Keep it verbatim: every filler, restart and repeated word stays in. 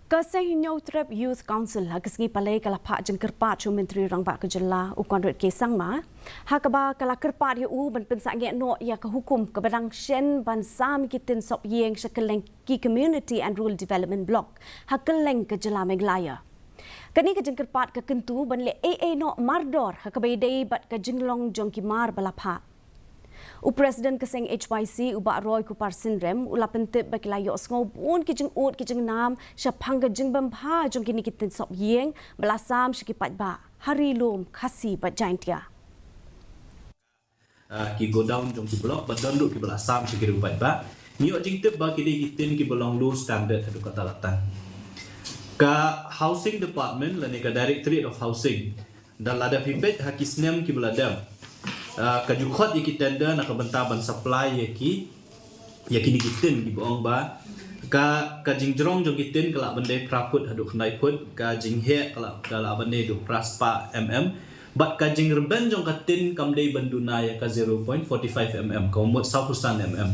Ka Seng Hynñiewtrep Youth Council ha ka sngi Palei ka la phah jingkyrpad sha u Myntri Rangbah ka Jylla u Conrad K Sangma, ha kaba ka la kyrpad ïa u ban pynsangeh noh ïa ka hukum kaba dang shen ban sam ïa ki tin sop ïing sha kylleng ki Community and Rural Development Block ha kylleng ka Jylla Meghalaya. Kane ka jingkyrpad ka kyntu ban leh ei ei noh mardor ha kaba ïadei bad ka jinglong jong ki mar ba la phah. U President ka Seng H Y C u Bah Roy Kupar Synrem u la pyntip ba ki la ïohsngew bun ki jingud ki jingnam shaphang ka jingbym bha jong kine ki tin sop ïing ba la sam sha ki paidbah ha Ri Lum, Khasi bad Jaintia. Ah, ki godown jong ki block, ba don ruh kiba la sam sha ki riew paidbah. Ngi ïoh jingtip ba ki dei ki tin kiba long low standard haduh katta katta. Ka Housing Department lane ka Directorate of Housing, da lada phi peit ha ki snem kiba la dep, ah, ka ju khot ïa ki tender na ka bynta ban supply ïa ki, ïa kine ki tin kiba ong ba ka, ka jingjrong jong ki tin ka lah ban dei phra phut haduh khyndai phut, ka jingheh ka lah, ka lah ban dei haduh phra spah mm, bad ka jingrben jong ka tin kam dei ban duna ïa ka zero point four five mm, ka mut saw phew san mm.